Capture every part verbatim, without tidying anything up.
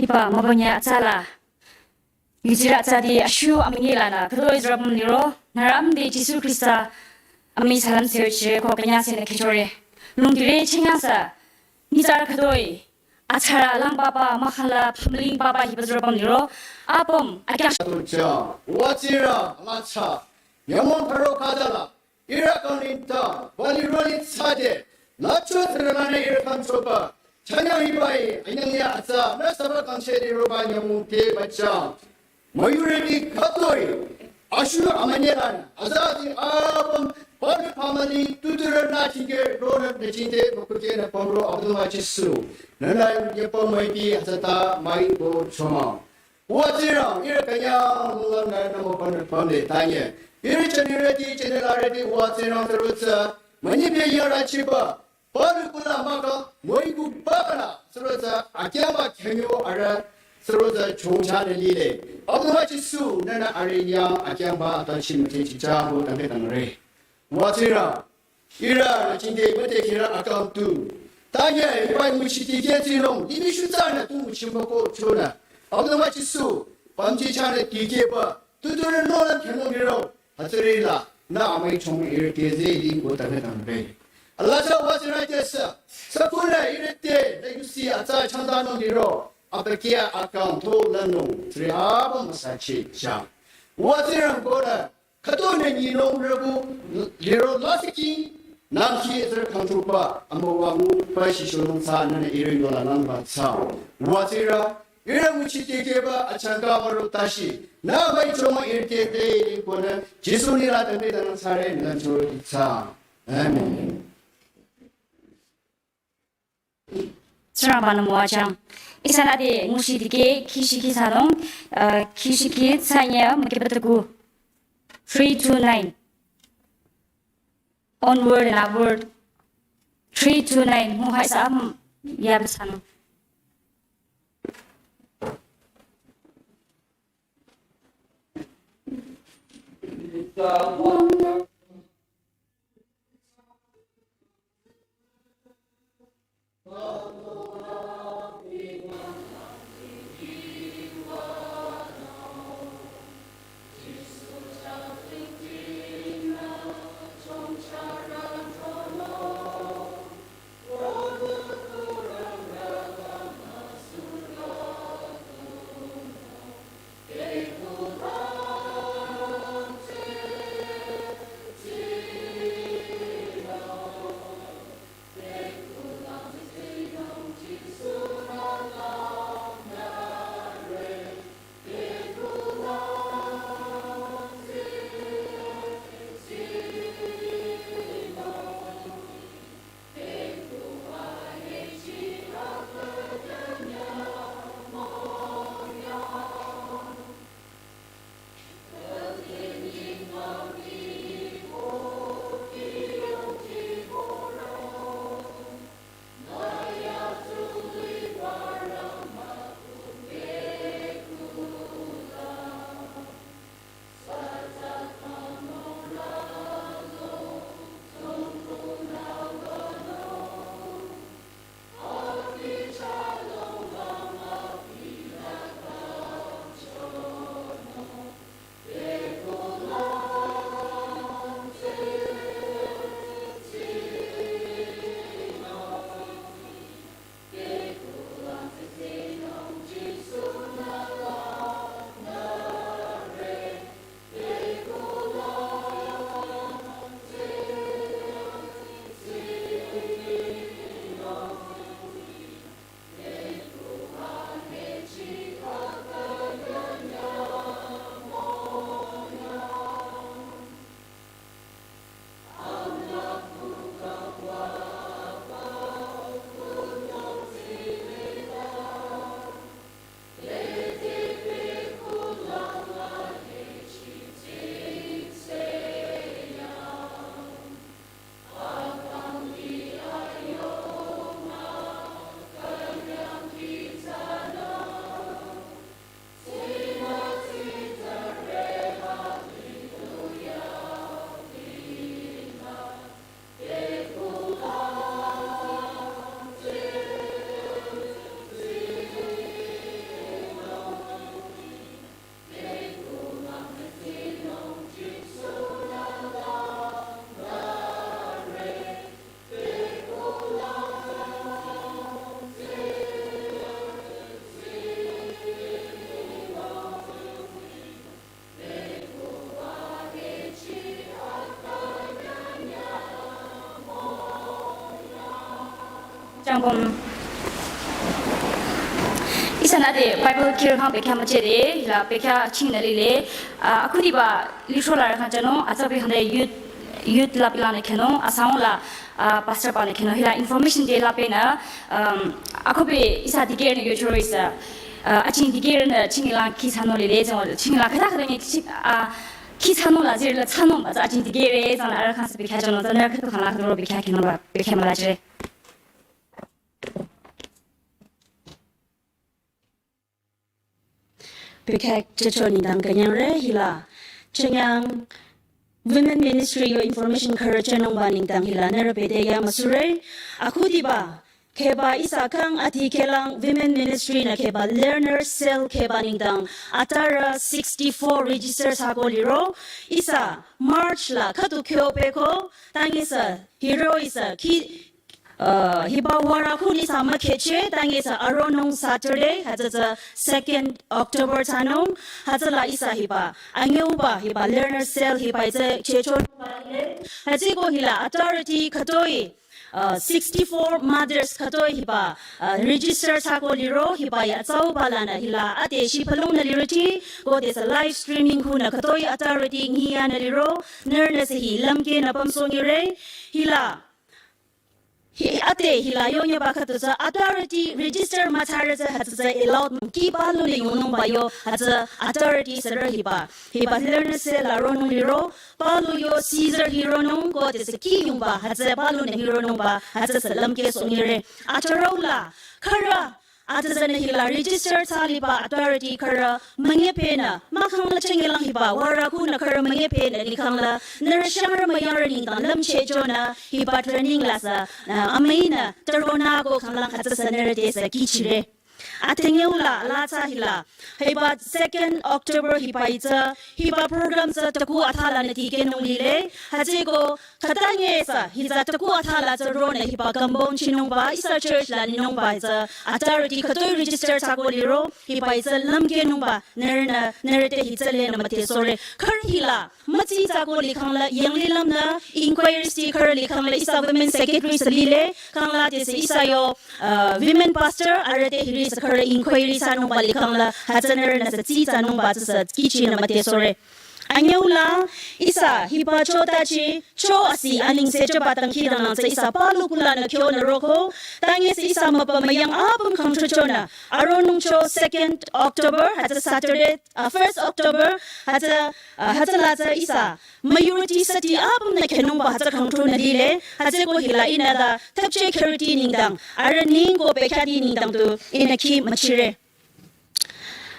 Ba mabanya tsala. Yujira tsadi ashu amini lana, khütoi zürabam liro, nüram de Jisu Krista, ami salam sirche, ko kanya sene kechore. Lungdire chinyasa, nizar khütoi, atsara lang papa, makhala, phamling papa, hiba zürabam liro, apom, akya. Tucha, watsira, alacha, yamon paro kadala, Ira kangni ta, bali roli tsade, la cho tsirana ira kang choba, chanya hibai, anyang ya atsa, na saba kang shedi roba nyamung te bacha. Mayure ni katoi, ashu amanyeran, azadi abam, bali pamali, tutura na chige, rona na chinde, makuke na pamro, abduma chisu. Nana yapa mai bi, azata, mai bo choma. Uwa Tsingrang, ira kanyang munglam nü namo pamle pamle tanye. Ira chani redi, chani la redi, Uwa Tsingrang sürütsü, mani pe yara chiba, palu kula maka, moiku bakana, sürütsü, akyamba khenyo ara, sürütsü, chongcha ne lile. Abduma Jisu, nana ari yang, akyamba, ata chimte chicha, ho tangke tangre. Uwa Tsingrang, ira na chinde mate kira akam tu. Tanya ibai muchi tike tsinong, limi shutsana tu muchi mako chona. Abduma Jisu, pamji chana tike ba, tu tu na nola keno miro. Hatsiri la, na amai chong ira teze di go tame tambe. Allah sa Uwa Tsingrang tesa, sakuna ira te, na yusi atsa chanda no miro. Apakia akam to lano, tsiri aba masachi cha. Uwa Tsingrang gora, Kato ne nyinong rabu liro lasiki, namki ezer kangtrupa, ama wangu pa shishonong sa nana ire yola nang ba sa. Uwa Tsingrang, ire muchi teke ba achangka maro tashi, na bai choma irte te kona, Jisu ni la tande danang sare nang choro itsa. Amen. Tsingrangba nü müwajüng. Ihsanü ade nguchi dikeh, kihshiki thsanung, uh, kihshiki thsanye, mükebataku. Three two nine. Onward and upward. Three two nine. Mu hai sa am ya thsanung. Jangpon. Ihsanü ade Bible kir khang bekhyah müchede, hila bekhyah chingnü lile, ah, akhudiba lithro larü khang jano, atsapi khang de youth, youth lapi lanü khyünung, asang la, ah, pastor pa nü khyünung, hila information de lapi nü, um, akhubi ihsa dikehrünü yochoro ihsa, ah, aching dikehrünü chinglang khi thsanung lile, jang chinglang khüta khüta nyi khi, ah, khi thsanung la zirü la thsanung ba, aching dikehre, jang la arü khang sü bekhyah jano, jang la khüta khang la khüta ro bekhyah khyünung ba, bekhyah müla jüre. Bekhyah jücho nengdang künyangre hila. Chünye Women Ministry yo information khürü jünungba nengdang hila nührü bete ya müsure. Akhudiba kheba ihsa kang ati kehlang Women Ministry nü kheba Learner Cell kheba nengdang atarü sixty-four register thsako liro. Ihsa March la khüdu kyo peko, tangi sü hiro ihsa khi uh, hiba wara khuni sa mükhehcheh, tangi sü aronung Saturday, hütsü tsü second October thsanung, hütsüla ihsa hiba, anyüba hiba Learner Cell hiba itsü chehcho. Hütsüko hila authority khütoi, uh, sixty-four mothers khütoi hiba, uh, register thsako liro, hiba ya tsauba lanü hila ate shi phalung nü lirüti, ko te sü live streaming khunü khütoi authority ngiya nü liro, nührünü sü hi lümkeh nü pümsoh ngire, hila Hi ate hila yo nyeba khüdu tsü authority register müthsarü tsü hütsü tsü allowed mü ki palu le yongnungba yo hütsü authority sürü hiba. Hiba Learner Cell la ronung liro, palu yo Caesar hi ronung ko te sü ki yungba hütsü palu nü hi ronungba hütsü sü lümkeh soh ngire. Atarau la, khürü, atsa tsünü hila register thsa liba authority khürü münyepehnü, mahkhang la chünye lang hiba wara khunü khürü münyepehnü likhang la, nührü shangrü müyangrü nengdang lümchehchonü, hiba training la sü, uh, amüinü, türonü ko khanglang hütsü sü nührü te sü kihchire. Atengyang la, la tsü hila, hiba second October hiba itsü, hiba program tsü taku athala nü tikehnung lile, hütsüko, khüta nge sü, hitsü taku athala tsü ronü hiba kambong chinungba, ihsa church la ninungba hitsü, authority khütoi register thsako liro, hiba itsü lümkehnungba, nührünü, nührü te hitsü lenü müdhesohre. Khürü hila, mütsi thsako likhang la, yanglilüm nü, inquiry sti khürü likhang la, ihsa women secretary sü lile, khang la te sü ihsa yo, uh, women pastor, arüh te hiri sü khürü inquiry thsanungba likhang la, hütsü nührünü sü tsi thsanungba tsü sü kihchinü müdhesohre. Anyüla, ihsa, hiba cho tachi, cho asi anengse choba dangkhidangnang tsü ihsa palu kulanü kyonü roko, tangi sü ihsa müpa müyang apüm khangthuchonü, aronung cho second October, hütsü Saturday, uh, first October, hütsü, uh, hütsüla tsü ihsa, müyurüti sati apümnü khenungba hütsü khangthunü lile, hütsüko hila ihnü ta, thapche kherüti nengdang, arüh ningko bekhyahti nengdang tu, ihnü khi müchire.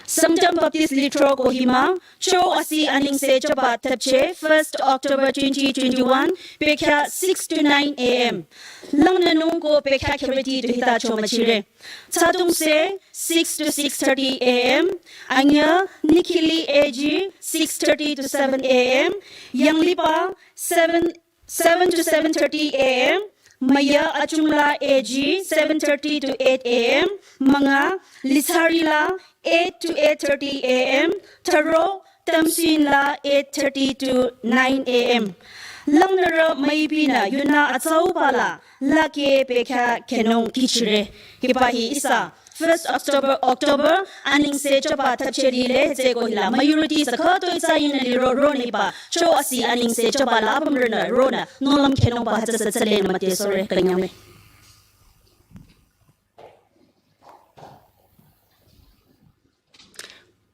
Sangtam Baptist Lithro Kohima, cho asi anengse choba thapche, first October twenty twenty-one, bekhyah six to nine A M. Langnünung ko bekhyah kherüti tu hita cho müchire. Tsadongse, six to six thirty A M. Anyü, Nikhili A G, six thirty to seven A M. Yangliba, seven seven to seven thirty A M, Maya Achungla A G, seven thirty to eight A M, Manga Lisarila, eight to eight thirty A M, Taro Tamsinla, eight thirty to nine A M. Langnürü müipinü yunü atsauba la, lake bekhyah khenung kihchire. Hiba hi ihsa, first October, October, anengse choba thapche lile, hütsüko hila, müyurüti sü khütoi tsü ihnü liro ronü hiba, cho asi anengse choba la apümrünü ronü, nohlüm khenungba hütsü sü tsülenü müdhesohre, künyangme.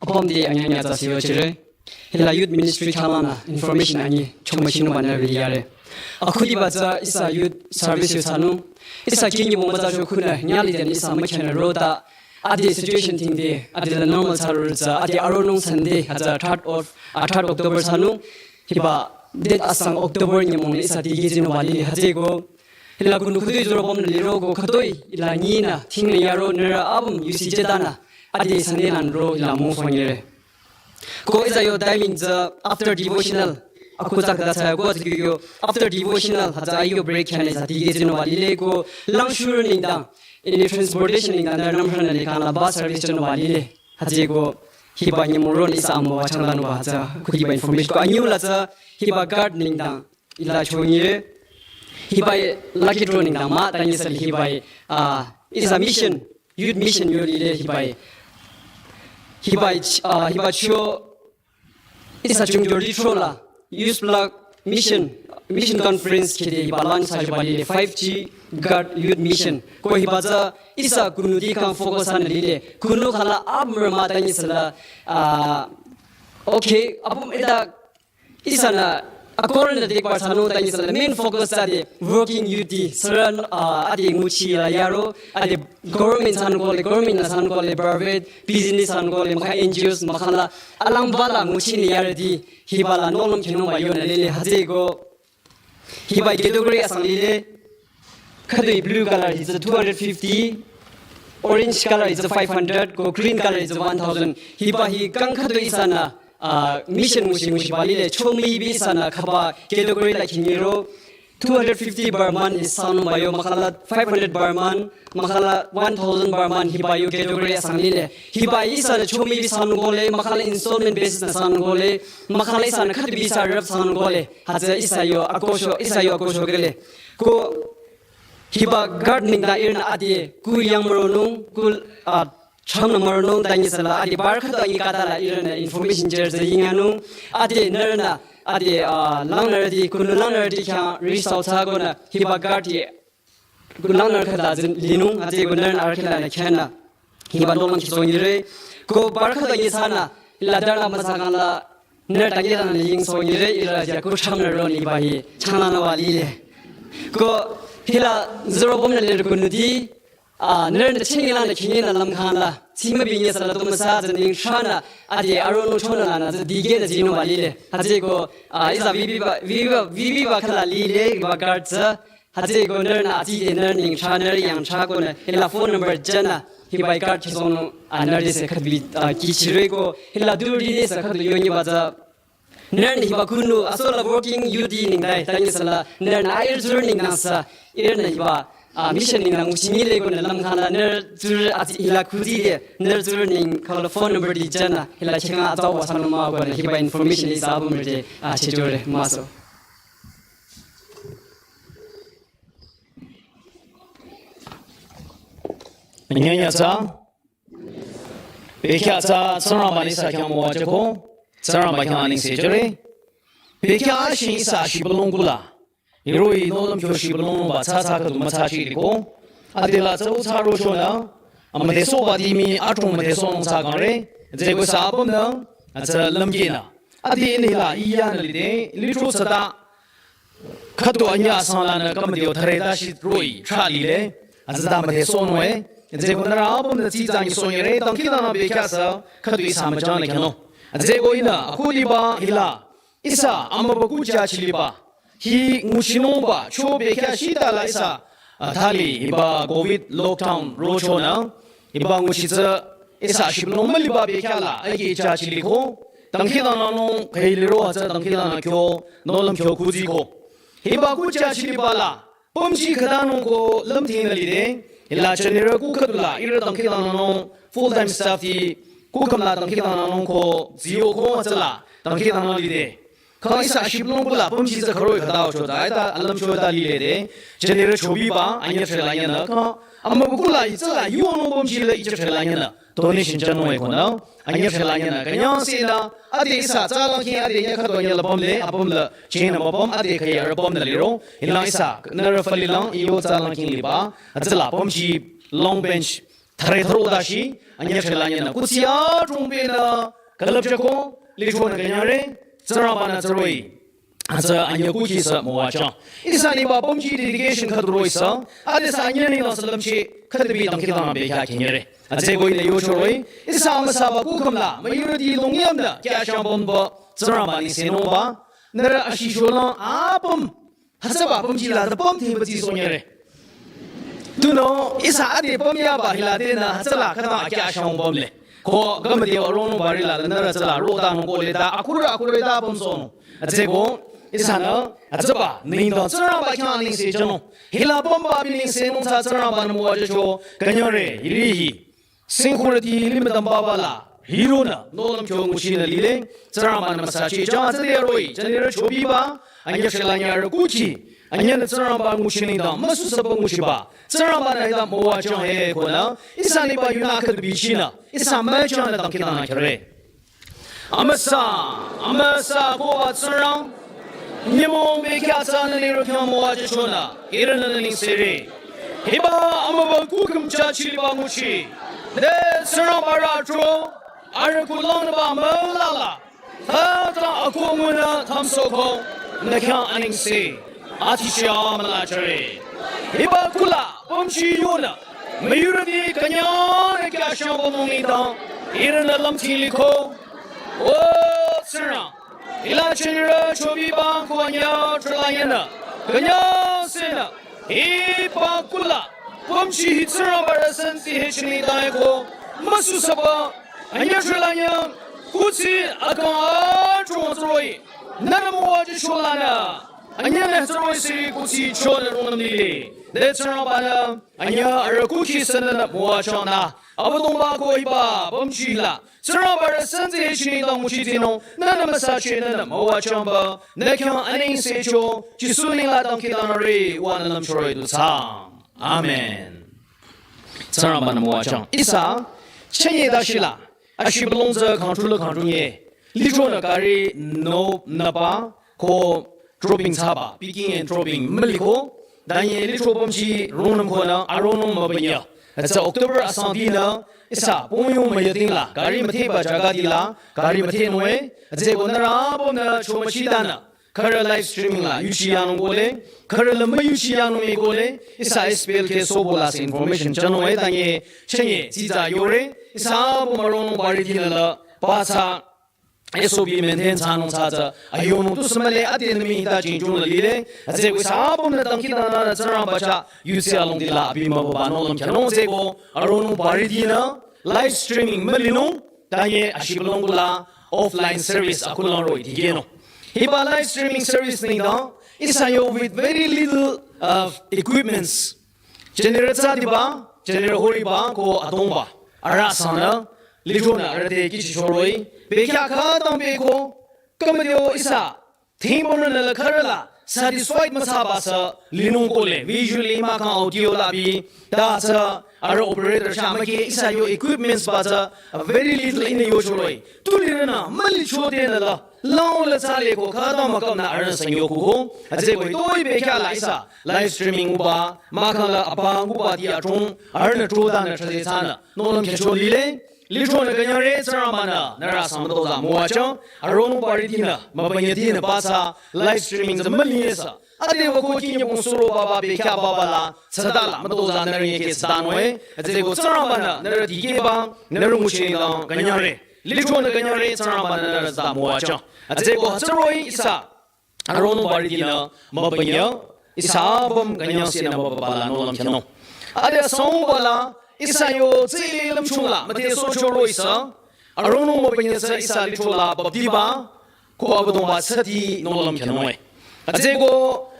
Apüm te anyünyü tsü siyo chire. Hila youth ministry khalanü information anyi chomüchinungba nührü yare. Akhudiba tsü ihsa youth service yo thsanung. Ihsa kinyi mongba tsü cho khunü nyüh liden ihsa mükhyanü rota. Ade situation thingde, ade la normal thsarü tsü, ade aronung Sunday, hütsü third of, uh, third October thsanung. Hiba date asang October nyümong ihsa dikehjünungba lile hütsüko. Hila kunu khütoi zoro pümnü liroko khütoi hila nyinü thingnü yaro nührü apüm yusi jütanü ade Sunday lanü ro hila mongfongire. Ko ihsa yo timing tsü after devotional. Ako tsü khüta tsü ko tsü kyo after devotional hütsü ayo break khyane sa dikehjünungba lile ko langshurü nengdang. Ini transportation nengdang nührü nümhrünü likhang la bus service jünungba lile. Hütsüko hiba nyümong ronü ihsa amüwa changlanungba hütsü khudiba information ko anyüla tsü hiba guard nengdang. Ila chonyi. Hibai lucky draw nengdang mah, tanyi sali hibai, ah, ihsa mission, youth mission yo lile hibai. Hibai, ah, hiba cho, ihsa chungjo litro la, youth block mission, mission conference khede hiba launch thsachoba lile five G guard youth mission. Ko hiba tsü ihsa kunuti kang focus hanü lile. Kunu khala apüm rü mah tanyi sala, ah, okay, apüm ita ihsanü akoranü dikehbar thsanung tanyi sala main focus tsü ade working youth ti sürü, ah, ade nguchi la yaro, ade government thsanung kohle, government la thsanung kohle, private business thsanung kohle, mahkhang N G Os, mahkhang la alangbala nguchi ni yarüti, hiba la nohlüm khinungba yonü lile hütsüeko. Hiba category asang lile, khütoi blue color hi tsü two hundred fifty, orange color hi tsü five hundred, ko green color hi tsü one thousand. Hiba hi kang khütoi ihsanü, ah, mission nguchi nguchiba lile, chomüibi ihsanü khaba category la khinyiro, two hundred fifty per month hi thsanungba yo, mahkhang la five hundred per month, mahkhang la one thousand per month hiba yo category asang lile. Hiba ihsanü chomüibi thsanung kohle, mahkhang la installment basis nü thsanung kohle, mahkhang la ihsanü khütoi bi ihsa rüp thsanung kohle. Hütsü ihsa yo akosho, ihsa yo akosho kele. Ko hiba guard nengdang ihrünü ade ku yang müronung, ku, ah, chang nü müronung tanyi sala, ade bar khütoi anyi khüta la ihrünü information jüre tsü yinyanung, ade nührünü, ade, ah, langnürüti, kunu langnürüti khyang reach out thsa konü, hiba guard hi, kunu langnürü khüta tsü linung, hütsüeko nührünü arüh khülanü khyünü. Hiba nohlüm khisong yire, ko bar khütoi anyi thsanü, la dar la mütsa kang la, nührü tanyi lanü yingsong yire, ihrü ja ku chang nü ron hiba hi, chang lanü wa lile. Ko hila zero bomb nü lirü kunuti, ah, nührünü ching lanü khinyi nü lümkhang la, tsima binye sala tu müsa tsü ning shanü, ade aronung chonü lanü tsü dikeh nü zinungba lile. Hütsüeko, ah, ihsa viviba, viviba, viviba khala lile, hiba guard tsü. Hütsüeko nührünü atside nührü neng cha nührü yang cha konü, hila phone number jünü, hiba guard khisongnung, ah, nührü dese khütoi, ah, kihchire ko, hila duri dese khütoi yonyiba tsü. Nührünü hiba kunu, asola working youth ti nengdang, tanyi sala, nührünü ayir tsurü nengdang sü, ihrünü hiba, ah, mission nengdang nguchi nyile konü lümkhang la, nührü tsurü atsi hila kutside, nührü tsurü neng khala phone number ti jünü, hila khinga atsauba thsanung mah konü, hiba information ihsa apümrü te, ah, chechore, maso. Anyanya tsü, bekhyah tsü Tsingrangba-nü ihsa khyang müwajüko, Tsingrangba khyang anengse jüre. Bekhyah ashi ihsa shibülung kula, hiroh-i nohlüm kyo shibülungba tsü tsü khüdu müthsachi liko. Adela tsü u tsü rochonü, amüdhesohba ti mii adrong müdhesohnung tsü kangre, tsüko ihsa apümnü, atsü lümkehnü. Ade inü hila iyanü lide, litro tsüta, khüdu anyüh asang lanü kümüdeo thüre ta shi roh-i, thra lile, atsüta müdhesohnung e, tsüko nührü apümnü tsitsa nyisohnyire, dangkhidangnang bekhyah sü, khüdu ihsa müjangnü khyünung. Tsüko ihnü, akhudiba hila, ihsa, amübükuh chachiliba, hi nguchinungba, cho bekhyah shita la ihsa, ah, thali, hiba covid lockdown rochonü, hiba nguchi tsü, ihsa shibülung müliba bekhyah la, aike chachiliko, dangkhidangnangnung, khüi liro hütsü dangkhidangnang kyo, nohlüm kyo kuziko. Hiba kuh chachiliba la, pümji khütanung ko lümdhingnü lide, hila general kuh khüdula, ihrü dangkhidangnangnung, full time staff ti, kuh khümla dangkhidangnangnung ko, ziyoko hütsüla, dangkhidangnang lide. Kha ihsa shibülung kula pümji tsü khüroi khütao chota, ita alüm chota lilede, general chobiba, anyüh threla nyünü, kha, amübükuh la itsüla, yuonung pümji la itsü threla nyünü, donation jünung e konü, anyüh threla nyünü, künyangsehnü, ade ihsa tsü langkhi, ade nyüh khüdu nyüh la pümle, apüm la, chenü müpüm, ade khüi arüh pümnü liro, hila ihsa, nührü falilang, iyo tsü langkhi liba, atsüla pümji, long bench, thüre thüro dashi, anyüh threla nyünü, kuthsi adrong benü, külüpjüko, lichonü künyangre, Tsingrangba-nü tsü roh-i. Atsü anyüh kuhkhi sü müwajüng. Ihsa nengba pümji dedication khüdu roh-i sü, ade sü anyüh nengla sü lümchi, khüdu bi dangkhidangnang bekhyah khenyire. Atsüko ihnü yocho roh-i, ihsa amüsaba kuh khümla, müyurüti longyamnü, khyashang pümba, Tsingrangba nengsenungba, nührü ashi sholang apüm, hütsüba pümji la ta püm thingba tsisohnyire. Tunüo, ihsa ade püm yaba hila tenü, hütsüla khütang akyah shang pümle. Ko, kümüde aronung bari la, nührü tsüla, rotanung kohle ta, akhürü akhürü ta pümsohnung. Atsüko, ihsanü, atsüba, nengdang Tsingrangba khyang nengse jünung. Hila pümba bi nengsenung tsü Tsingrangba-nü müwajücho, künyangre, hiri hi. Singkhurüti limih dangba bala, hironü nohlüm kyo nguchinü lile. Tsingrangba-nü müsachi chang tsü de roh-i jünirü chobiba anyüh shilanyarü kukhi anyünü Tsingrangba nguchi nengdang müsusüba nguchiba Tsingrangba-nü hita müwajüng he konü ihsa liba yunü khüdu bichinü ihsa müchangnü dangkhidangnang khyare. Amüsa, amüsa koba Tsingrang, nyümong bekhyah tsünü nirü khyang müwajüchonü ihrünü nü nengsere. Hiba amüba kukhüm chachiliba nguchi, de Tsingrangba ratro arüh kulangnüba mülala, khüta akoh ngunü tamsoko nü khyang anengse aticha mülachare. Hiba kula pümchi yonü müyurüti künyangnü khyashang bamung nengdang ihrünü lümting liko. O Tsingrang, hila jünirü chobiba ko anyüh trülanyünü künyangsenü hiba kula pümchi hi Tsingrangba rüsenzi he chini dai ko müsusüba anyüh trülanyü kuthsi akang atrong tsüroh-i nünü müwajücholanü anyünü tsüroh-i siri kuthsi chonü rungnüm lile. De Tsingrangba-nü anyüh arüh kukhi sününü müwajüngnü Abüdongba ko hiba pümchila Tsingrangba rüsenzi he chini dang nguchitinung nünü müsachi nünü müwajüngba nü khyang anengsecho Jisu nengla dangkhidangnangre wanü lümchore du thsaang. Amen. Tsingrangba-nü müwajüng. Ihsa chünye dashila ashibülung tsü khangthrula khangthrunye. Litronü gari nü nüba ko dropping thsaba, picking and dropping müliko. Tanye litro pümchi rungnüm konü aronung mübünyü. Hütsü October asangtinü ihsa pümyung müyütingla gari müthehba jagatila gari müthehnung-e. Hütsüeko nührü apümnü chomachidanü khürü live streaming la yuchiyanung kohle, khürü la müyuchiyanung-e kohle, ihsa S P L K sobo la sü information jünung-e. Tanye chünye tsitsa yore, ihsa apüm aronung baritinü la pathsa S O P maintain thsanung thsa tsü ayonung tusü mühle. Adenü mii hita jingjung la lile. Hütsüeko ihsa apümnü dangkhidangnangnü Tsingrangba chah yutsi alongdila abi mübüba nohlüm khyünung. Hütsüeko aronung baritinü live streaming mülinung, tanye ashibülung kula offline service akulang roh-i dikehnung. Hiba live streaming service nengdang ihsa yo with very little, uh, equipments, jünirü tsüdiba, jünirü horiba ko adongba arüh sangnü litronü arüh te kihchicho roh-i bekhyah khütang beko kümüdeo ihsa thingpünü la khürü la satisfied müthsaba sü linung kohle, visually mahkhang audio la bi, ta tsü arüh operator chah müke ihsa yo equipments ba tsü very little ihnü yocho roh-i. Tulirünü mülichodenü la, lao la tsale ko khütang mükapnü arühnü sü yokuko. Hütsüeko toi bekhyah la ihsa live streaming uba mahkhang la apa nguba ti adrong arühnü trodanü thraze thsanü nohlüm khyücho lile. Litronü künyangre, Tsingrangba-nü nührü sü mütozah müwajüng. Aronung baritinü mübünyütinü pathsa live streaming tsü mülinye sü, ade wüko kinyübong suro baba bekhyah baba la tsüdala mütozah nührü nyeke tsüdanung-e. Hütsüeko Tsingrangba-nü nührü dikehba, nührü nguchi nengdang künyangre. Litronü künyangre, Tsingrangba-nü nührü tsüta müwajüng. Hütsüeko hütsü roh-i ihsa aronung baritinü mübünyü, ihsa apüm künyangsenü mübüba la nohlüm khyünung. Ade asangba la ihsa yo tsile lümchung la müdhesohcho roh-i sü aronung mübünyü sü ihsa litro la baptiba ko Abüdongba thsati nohlüm khyünung-e. Hütsüeko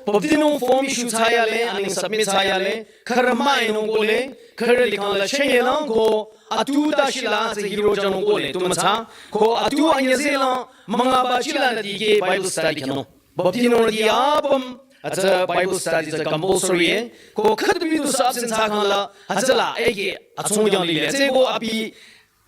baptinung form issue thsayale, aning submit thsayale, khürü müinung kohle, khürü likhang la chünyelang ko atu tashila tsü hiro jünung kohle tu müthsa, ko atu anyüzehlang müngaba chilanü dikeh Bible study khyünung. Baptinungrüti apüm hütsü Bible study tsü compulsory-e, ko khüdupi du sü absent thsakhang la hütsüla eke atsung yang lile. Hütsüeko abi,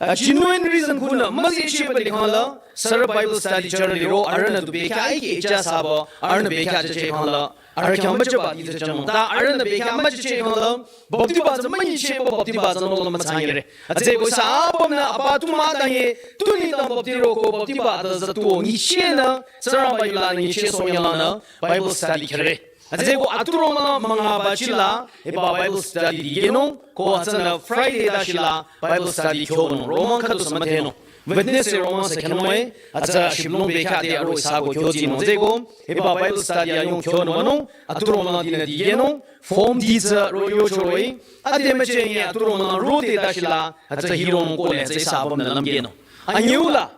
uh, genuine reason khunü müzehchehba likhang la sürü Bible study jürü liro arühnü du bekhyah eke icha thsaba arühnü bekhyah jüchehkhang la arüh khyang müjüba di tsü jünung. Ta arühnü bekhyah müjüchehkhang la baptiba tsü münyichehba baptiba tsü nohlüm müthsanyire. Hütsüeko ihsa apümnü apa tu müdanye, tu nengdang baptiro ko baptiba tsü tu nyichehnü Tsingrangba yulanü nyichehsohnyanglanü Bible study khyüre. Hütsüeko aturong la müngaba chila hiba Bible study dikehnung, ko hütsünü Friday tashila Bible study khyonung, romang khüdu sü müdhenung. Wednesday romang sü khyünung-e, hütsü shibülung bekhyah te aro ihsa ko khyotsinung. Hütsüeko hiba Bible study ayung khyonung münung, aturong la dinü dikehnung, form di tsü ro yocho roh-i, ade müchehnye aturong la rode tashila hütsü hironung kohle hütsü ihsa apümnü lümkehnung. Anyüula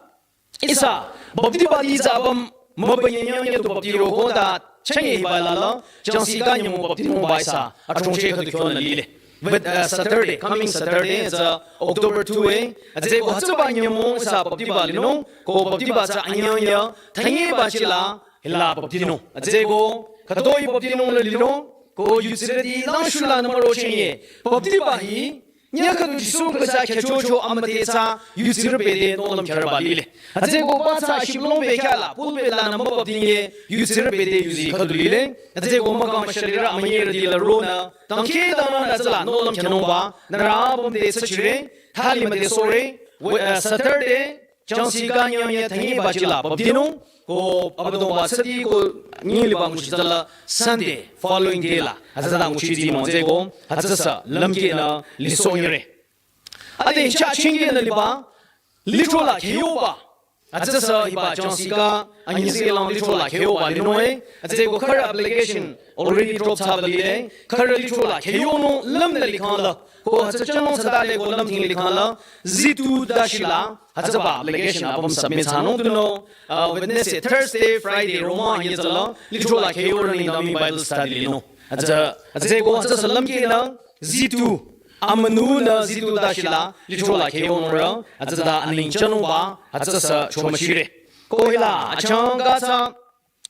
ihsa baptiba di tsü apüm mübünye nyangye tu baptiro ko ta chünye hiba la la, jangsi kanyümong baptinungba ihsa atrongcheh khüdu khyonü lile. With, uh, Saturday, coming Saturday, tsü October two e, atsüko hütsüba nyümong ihsa baptiba linung, ko baptiba tsü anyünyü, thanyiba chila, hila baptinung. Atsüko, khütoi baptinung la linung, ko yudsirüti langshula nü müro chenye, baptiba hi, nyüh khüdu Jisu Khrista khyüchocho amüdhe tsü yudsirü bete nohlüm khyürüba lile. Atsüko ba tsü shibülung bekhyah la, pulpit la nü mübaptinye yudsirü bete yuzi khüdu lile. Atsüko mükang mashali rü amünyerüti la ronü, dangkhidangnang nü tsüla nohlüm khyünungba, nührü apüm te tsü chire, thali müde sore, we-, uh, Saturday, changsi kanyang ye thanyiba chila baptinung, ko Abüdongba tsüti ko nyiliba nguchi tsüla Sunday, following day la, hütsüta nguchi zinung tsüko, hütsüsa lümkeh nü lisoh nyire. Ade cha chingkeh nü liba, lithro la kheyoba. Hütsüsa hiba changsi ka, anyisi lang lithro la kheyoba linung e, hütsüko khürü application already drop thsaba lile, khürü lithro la kheyonung lümla likhang la, ko hütsü chanung tsüta le ko lümting likhang la, zitu dashi la, hütsüba application apüm submit thsanung tunüo, uh, Wednesday, Thursday, Friday, roma anyü tsüla, lithro la kheyorü nengdang mii Bible study linung. Hütsü, hütsüko hütsüsa lümkeh nü, zitu, amünunü zitu dashi la, lithro la kheyonung rü, hütsüta aneng chanungba, hütsüsa chomüchire. Ko hila, achangka tsü,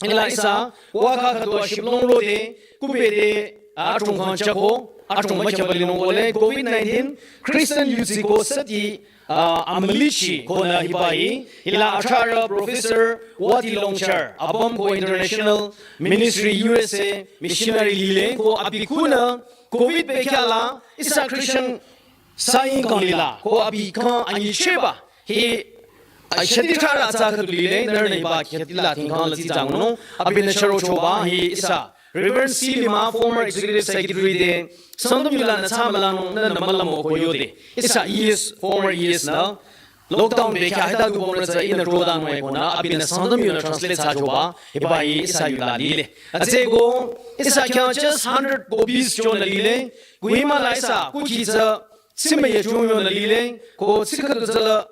hila ihsa, waka khüdu shibülung rode, kubede, atung kang chako, atung mükheba linung kole, covid nineteen, Christian yudsiko sati, uh, amülichi, ko nü hiba hi, hila athsarü Professor Wati Longchar, apüm ko International Ministry U S A Missionary lile, ko abi khunü, covid bekhyah la, ihsa Christian saying kang lila, ko abi kang anyicheba, hi, a shati thsarü tsü khüdu lile, nührünü hiba khati la thingkang la tsitsangnung, abinü chürochoba, hi ihsa Reverend C Lima, former executive secretary de, Sangtam yu la nü tsü mülanung, nü nü mülamoko yode, ihsa E S, former E S nü, lockdown bekhyah hita du bomrü tsü ihnü trodanung e ko nü, abinü Sangtam yu nü translate thsachoba, hiba hi ihsa yu la lile. Hütsüko, ihsa khyang just hundred copies chonü lile, Kohima la ihsa, kukhi tsü, sime ye chungyonü lile, ko tsi khüdu tsüla,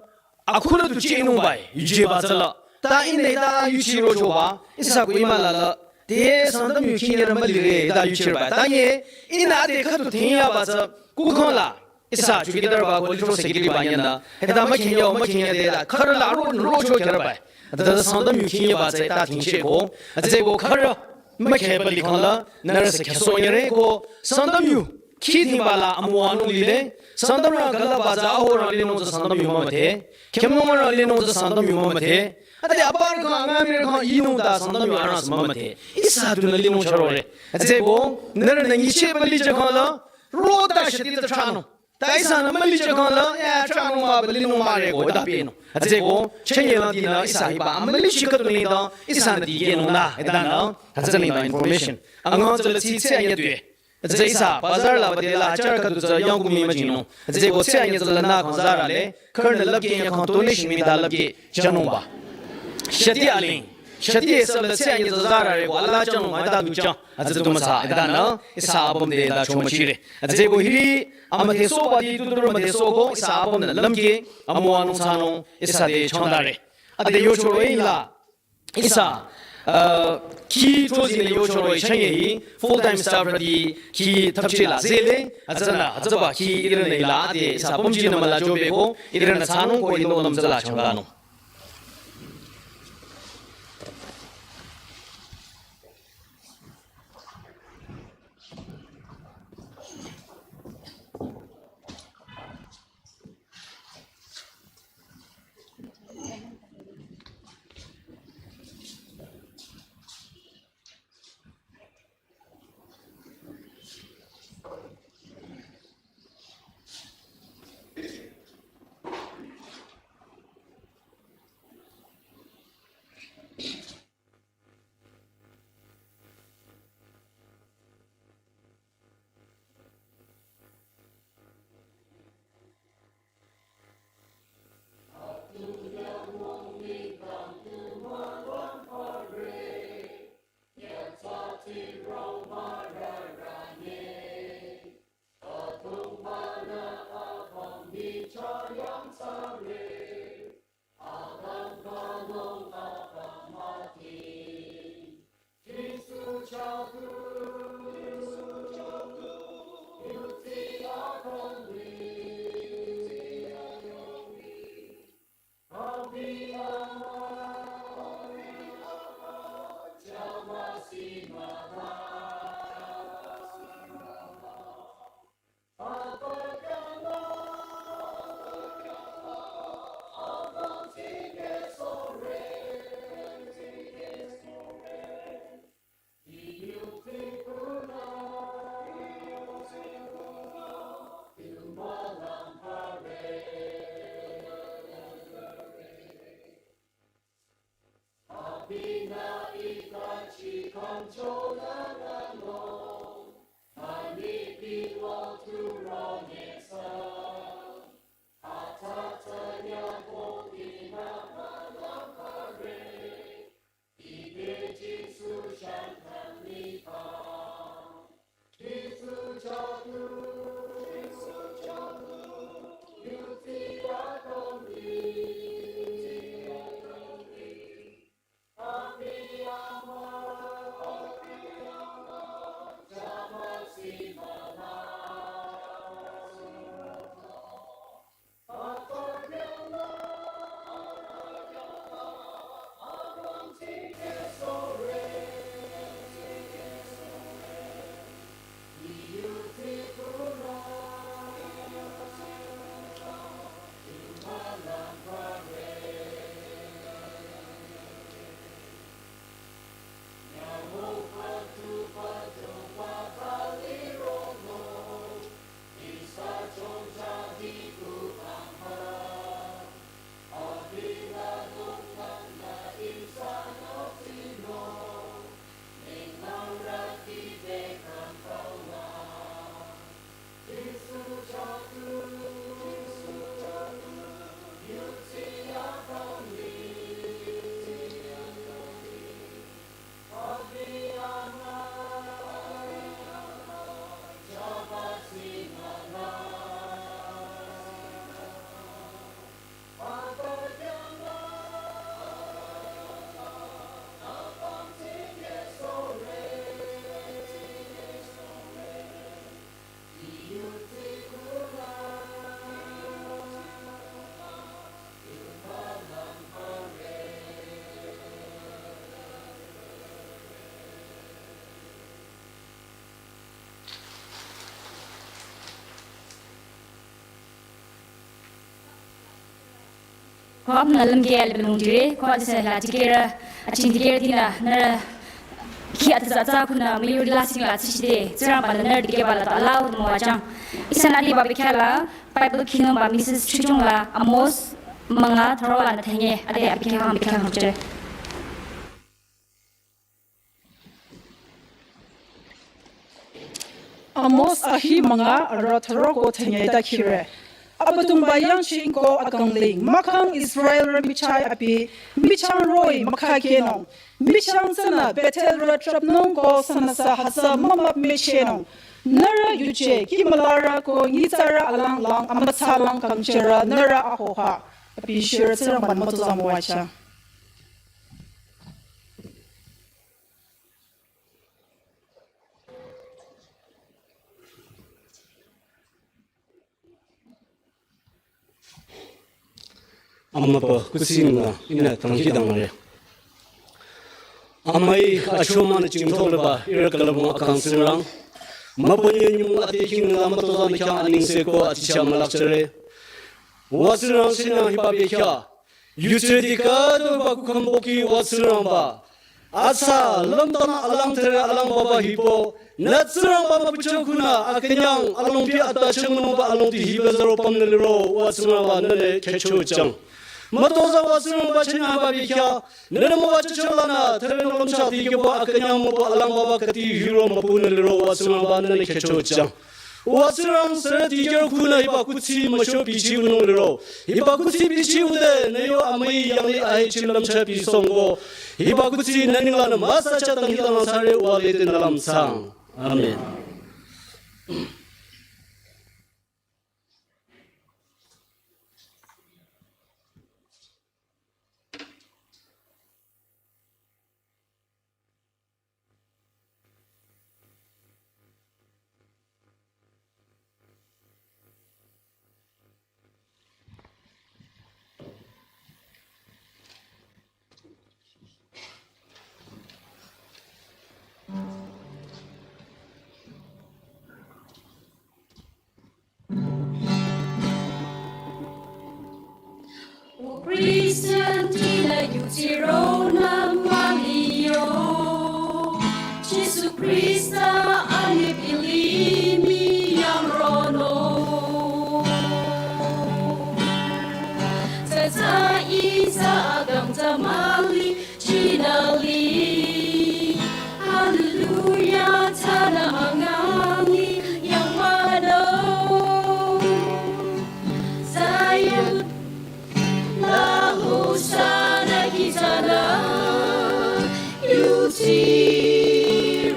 akhunü tu chinungbai, yujeba tsüla. Ta ihnü ta yuchirochoba, ihsa Kohima la la, te Sangtam yu khinyerü mülire, ta yuchirba. Ta nye, ihnü ade khüdu thingyaba tsü, kukhang la, ihsa chukidarba ko lithro sekiriba nyanü, hita mükhinyü, mükhinyü de la, khürü la ro, rocho khyürübai. Ta Sangtam yu khinyeba tsü ta thingcheko, hütsüko khürü, mükheba likhang la, nührü sü khyasoh nyire ko, Sangtam yu, khi thingba la amüwanung lile, Sangtamrü galaba tsü ahorü linung tsü Sangtam yu mümüdhe, khümnungrü linung tsü Sangtam yu mümüdhe, ade aparü kang, angamirü kang, inung ta Sangtam yu arüh sü mümüdhe, ihsa dunü linung chürore. Hütsüko, nührünü nyicheba lijakhang la, ro ta shati ta thsanung. Ta ihsanü mülijakhang la, ya thsanung mah ba linung mah re ko, ta pinung. Hütsüko, chenye la dinü ihsa hiba, mülichi khüdu nengdang, ihsanü dikehnung nü, hitanü, hütsü nengdang information. Angang tsüla tsi tsi anyü tue. Hütsü ihsa, bazar la bade la, achar khüdu tsü yangkumi müjingnung. Hütsüko tsi anyü tsüla nü khang zara le, khürünü lüpkeh anyü khang donation mi ta lüpkeh chanungba. Shati aling, shati ihsa la tsi anyü tsü zara re ko, ala chanungba, ta du chang. Hütsü du mütsa, hitanü, ihsa apüm de la chomüchire. Hütsüko hiri, amüdhesohba di tutur müdhesohko, ihsa apümnü lümkeh, amüwanung thsanung, ihsa de changdare. Ade yochoro e la, ihsa, uh, khi chozinü yochoro e chanye hi, full time staff rüti khi thapche la zele, hütsünü, hütsüba khi ihrünü la, ade ihsa pümjinü müla jobeko, ihrünü thsanung ko ihnü lüm tsüla changdanung. Ko apümnü lümkeh alübülung jire, ko adisa la tikehre, aching tikehre dila, nührü khi atsa atsa khunü müyurü lasih la tsishide, Tsingrangba-nü nührü tikehba la tu alaa wüdü müwajüng. Ihsanü adiba bekhyah la, Bible khinungba Missus Chuchung la, Amos münga thüro lanü thünye, ade abi bekhyah hang bekhyah hang jire. Amos ahi münga arüh thüro ko thünye ta khire. Abüdongba yangching ko akangling, mahkhang Israelrü michah abi, michang roh-i mükhakehnung, michang sünü Bethelrü trapnung ko sünüsü hütsü mümüp müchehnung. Nührü yuje, kihmalarü ko nyitsarü alanglang, amütsalang kangcherü, nührü ahoha. Abi shirü Tsingrangba-nü mütozah müwajüng. Amübü kuthsi nengla ihnü dangkhidangnangre. Amüi achomang nü jingtho liba ihrü külüpnü akang Tsingrang, mübünyi nyümong ade khingnü la mütozah nü khyang anengse ko aticha mülakjüre. Wa Tsingrang, shinyang hiba bekhyah yuje dikehdo ba kukhümboki, wa Tsingrangba, atsa lümtanü alang thüre alangbaba hibo, nü Tsingrangba mübücho khunü akünyang alongpi ata chüngunungba alongti hiba zaro pümnü liro, wa Tsingrangba nünü khyüchojüng. Mütozah wa Tsingrangba, shinyang hiba bekhyah nünü müwajücho lanü thüre nü lümchah dikehbo akünyang mübü alangbaba kati hiro mübünü liro, wa Tsingrangba nünü khyüchojüng. Wa Tsingrang, sürü dikehrü khunü hiba kuthsi müsho bichi wünung liro, hiba kuthsi bichi wüde nü yo amüi yanglih ahechi lümchah bisohng ko, hiba kuthsi nü nenglanü müsachah dangkhidangnang thsare, wa lede nü lümchang. Amen. O Christian tinü yutsiro nü müliyo, Jisu Khrista anü bili müyang ronung. Tsütsü ihsa akang tsü müli chinü li,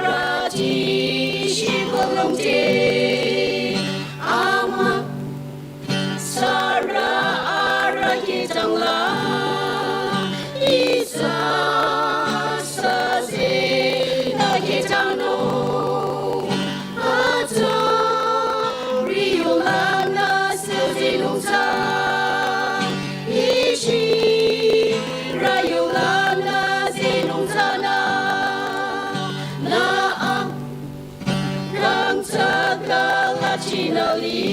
Rati shikolongte ama sara ara ketangla isa saze na ketangno ata riulana saze nungta ishi rayulana zenungtana na a Kangta kalachinali.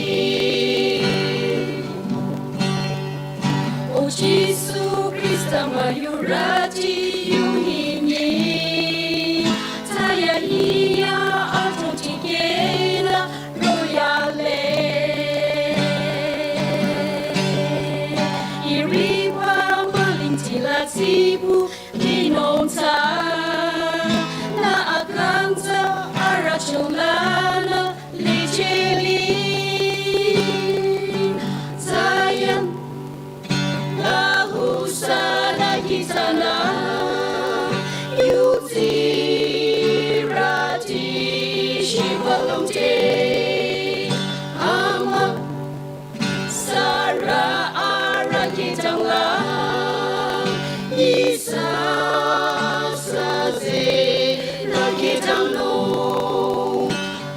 O Jisu Krista mayurati yunini. Taya hiya atoti kela royale. Iripa malintila tibu Linongta na akangta arachulana lichili Zion la husana kitana yuti rati shibalongte ama Sara ara kitangla, isa saze na kitangno.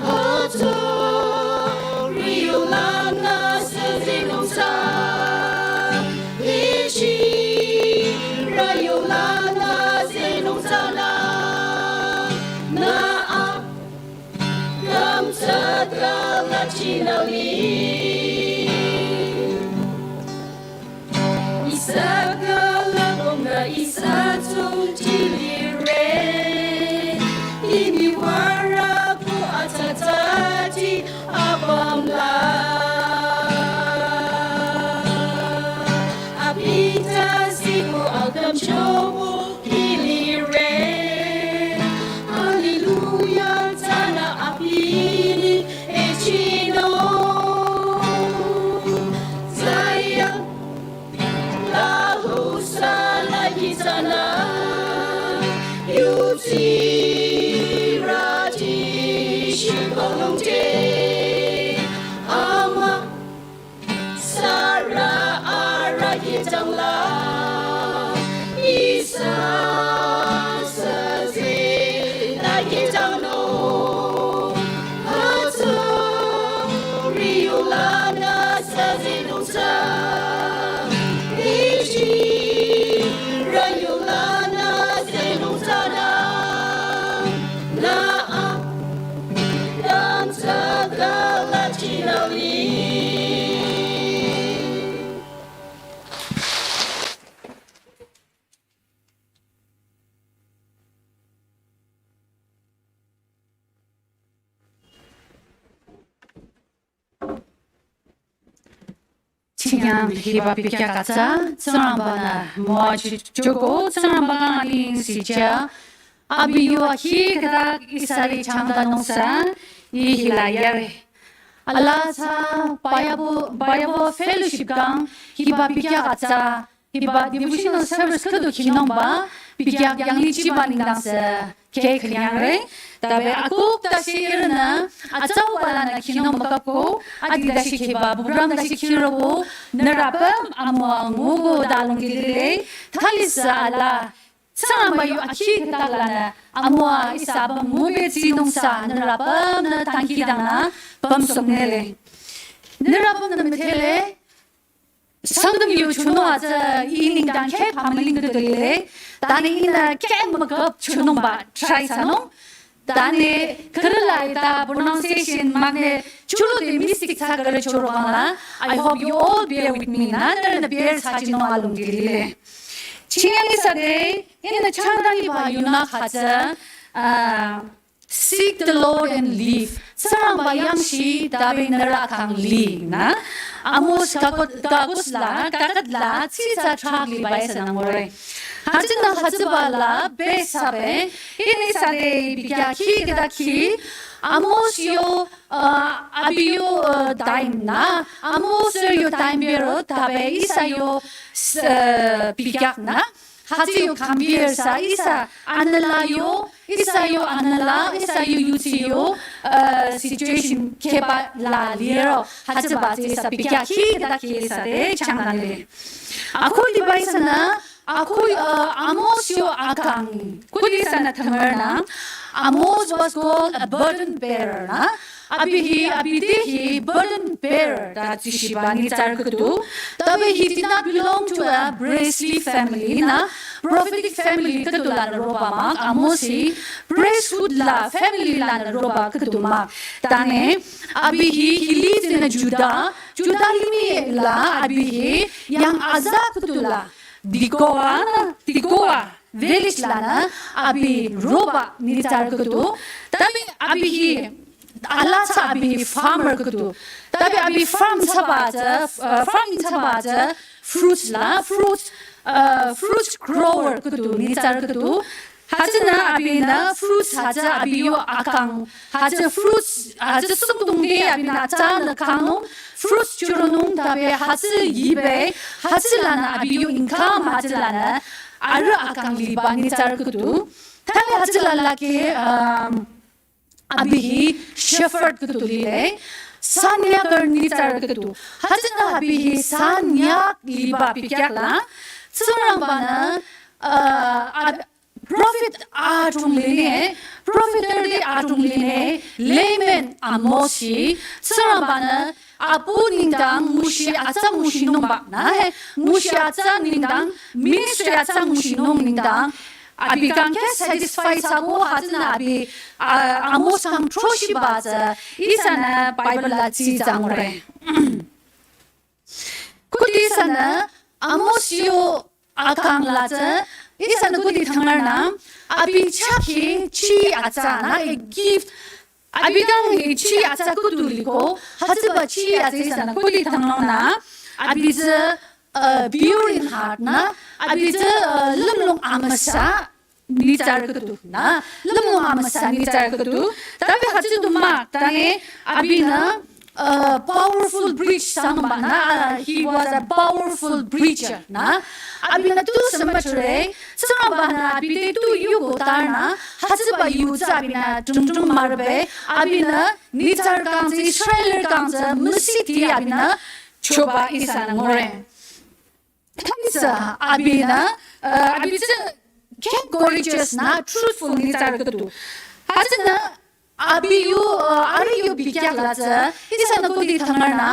Ato riulana saze nungta, ichi rayulana ze nungta na. Na a Kamtsaka lachinali. Isaka labonga isatsung tilire. Imiwara ku atatati abamla. Apita siku akamchobo Ilire, Alleluia, tana apini, echino. Zion, la husana kitana, yuti rati shikolongte, ama Sara ara kitangla, isa saze na kitangno. Ato riulana saze nungta, ichi rayulana ze nungta na. Na a Kamtsaka lachinali. Chinyang hiba pikya katsa, Tsingrangba nü müwa choko, Tsingrangba kang aling sicha, abi yu akhi kata isari changda nungsa, ih hila yare. Ala sa Bible, Bible fellowship kang, hiba pikya katsa, hiba devotional service khüdu khinungba, pikya yang ni chiba ningdang sa. Keh khünyangre, tabe akuk tashi ihrünü, atsauba lanü khinung mükapko, adi tashi kheba, bubram tashi khiroko, nührü apüm amüwa nguko dalung dilile, thalisa ala, Tsingrangba yu akhi khatak lanü, amüwa ihsa apüm ngube tsinungsa, nührü apümnü tangki dangnü, pümsongnele. Nührü apümnü müdhele, Sangtam yu chunung atsa ih nengdang keh pamaling tu tolile. Tane ihnü keh mükap chunungba try thsanung. Tane khürüla ita pronunciation magne churu de mistake thsa khürü churu bangla. I hope you all bear with me na. Nührünü bear thsachinung alung dilile. Chinyang ihsa de ihnü changdang iba yunü khatsa, ah, Seek the Lord and live. Tsingrangba yangshi tabe nührü kang li na. Amos kakot, kakosla, kakatla, tsitsa trak liba ihsa nangore. Hütsünü hütsübala, besabe, ihnü ihsa de pikya khi, kata khi, Amos yo, uh, abi yo, uh, time na. Amos yo time bero, tabe ihsa yo, s-, uh, pikyak na. Hütsü yo compare sa ihsa, anüla yo, ihsa yo anüla, ihsa yo yuchi yo, uh, situation kheba la liro, hütsüba tsü ihsa bikyah khikhe ta kheh ihsa te changdang lile. Ako liba ihsanü, ako, uh, Amos yo akang, khode ihsanü thangernü, Amos was called a burden bearer nü. Abi hi, abi te hi burden bearer ta tsishiba nyitsarü khüdu. Tübe he did not belong to a priestly family nü, prophetic family khüdu lanü roba mah, Amos hi priesthood la family lanü roba khüdu mah. Tanü, abi hi, he lived in a Judah, Judah limih la abi hi, yang aza khüdu la, Tekoa nü, Tekoa village lanü abi roba nyitsarü khüdu. Tübe abi hi, alaa tsü abi hi farmer khüdu. Tübe abi farm thsaba tsü, uh, farming thsaba tsü fruits la, fruits, uh, fruits grower khüdu, nyitsarü khüdu. Hütsünü abinü fruits hütsü abi yo akang, hütsü fruits, hütsü sungdong te abinü atsanü kangnung, fruits chüronung tübe hütsü yibe, hütsü lanü abi yo income hütsü lanü, arüh akang liba nyitsarü khüdu. Tübe hütsü la lake, um, abi hi shepherd khüdu lile, sanyakar nyitsarü khüdu. Hütsünü abi hi sanyak liba bikyah la, Tsingrangbanü, uh, ab- prophet adrong line, prophet te adrong line, layman Amos hi, Tsingrangbanü, apu nengdang, nguchi atsa nguchinungba nü, he, nguchi atsa nengdang, ministry atsa nguchinung nengdang, abi kang kheh satisfy thsako hütsünü abi, uh, Amos kang troshiba tsü, ihsanü Bible la tsitsa ngure. Khode ihsanü Amos yo akang la tsü, ihsanü khode thangernü, abi chah hi chi atsa nü, a gift, abi kang hi chi atsa khüdu liko, hütsüba chi atsa ihsanü khode thangernü, abi tsü, uh, pure in heart nü, abi tsü, uh, lümlong amüsa, nyitsarü khüdu nü, lümlong amüsa nyitsarü khüdu. Tübe hütsü du mah, tanü, abinü, uh, powerful preach thsangba nü, uh, he was a powerful preacher nü. Abinü tu sümüchre, Tsingrangbanü abi te tu yuko tarnü, hütsüba yu tsü abinü tung tung marbe, abinü nyitsarü kang tsü, Israelrü kang tsü, müsiti abinü, choba ihsanü ngure. Tübe tsü abinü, uh, abi tsü kheh courageous nü truthful nyitsarü khüdu. Hütsünü abi yo, uh, arüh yo bikyah la tsü, ihsanü khode thangernü,